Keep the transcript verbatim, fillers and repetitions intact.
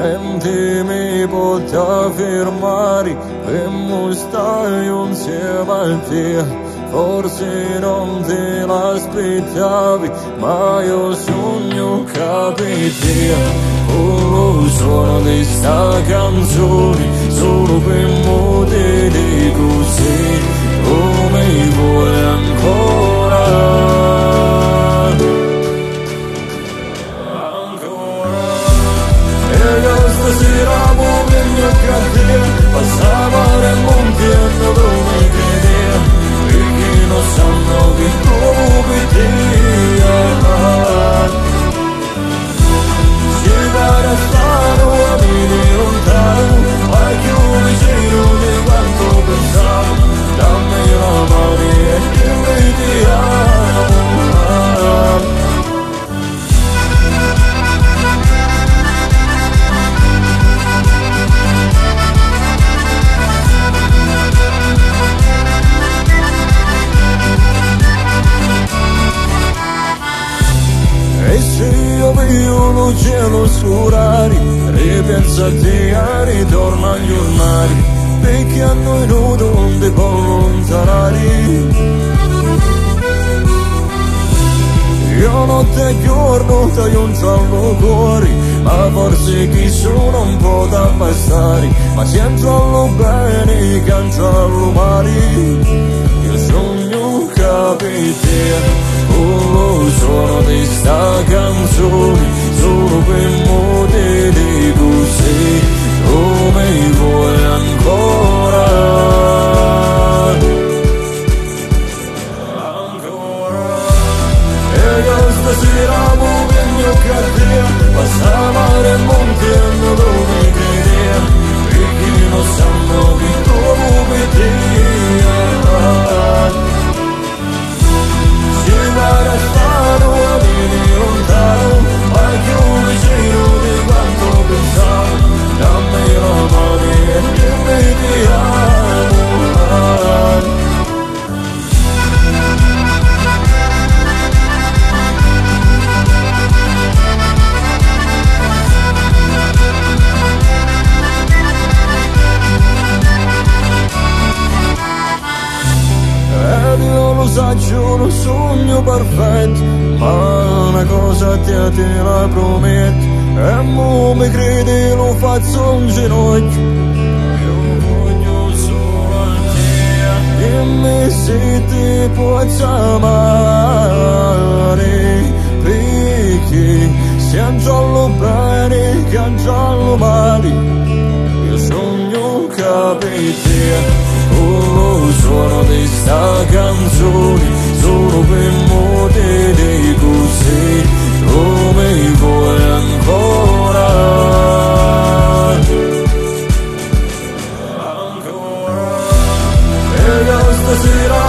Senti, mi potti firmari, e mu staiu nziemi a tia. Forsi non ti l'aspittavi, ma io sugnu ccà pi tia. Cu lu sonu di sta canzuni, sulu pi mu ti dicu sì, tu mi vuoi ancora. E io stasira mu vegnu ccà tia, passa mari e munti e nudumi cridi, picchì non sannu chi tu pi tia. Si pari a stanu a mini luntanu, ma cchiù vicinu di quantu pinsavu, dammi la mani e dimmi ti amo. E si io viu lu cielu scurari, ripensu a tia, ritornu a gnurnari, picchì a nui nudu non ti pò alluntanari. Io notti e jornu t'aiu ntra lu cori, ma forsi chissu non pota bastari, ma sia ntra lu beni ca ntra lu mali, io sugnu ccà pi tia, cu lu sonu di sta canzuni, sulu pi mu ti dicu sì, tu mi vuoi ancora. E io stasira mu vegnu ccà tia, passa mari e munti e nudumi cridi, picchì non sannu chi tu pi tia. Si pari a stanu a mini luntanu, ma cchiù vicinu di quantu pinsavu, dammi la mani e dimmi ti amo. Ed io lu sacciu, nun sugnu perfettu, ma na cosa a tia ti la prumettu, e mu mi cridi, lu fazzu 'n ginocchiu. Io vogghiu sulu a tia. Dimmi si ti pozzu amari, picchì sia ntra lu beni ca ntra lu mali, io sugnu ccà pi tia, cu lu sonu di sta canzuni, sulu pi mu ti dicu sì, tu mi vuoi ancora. E io stasira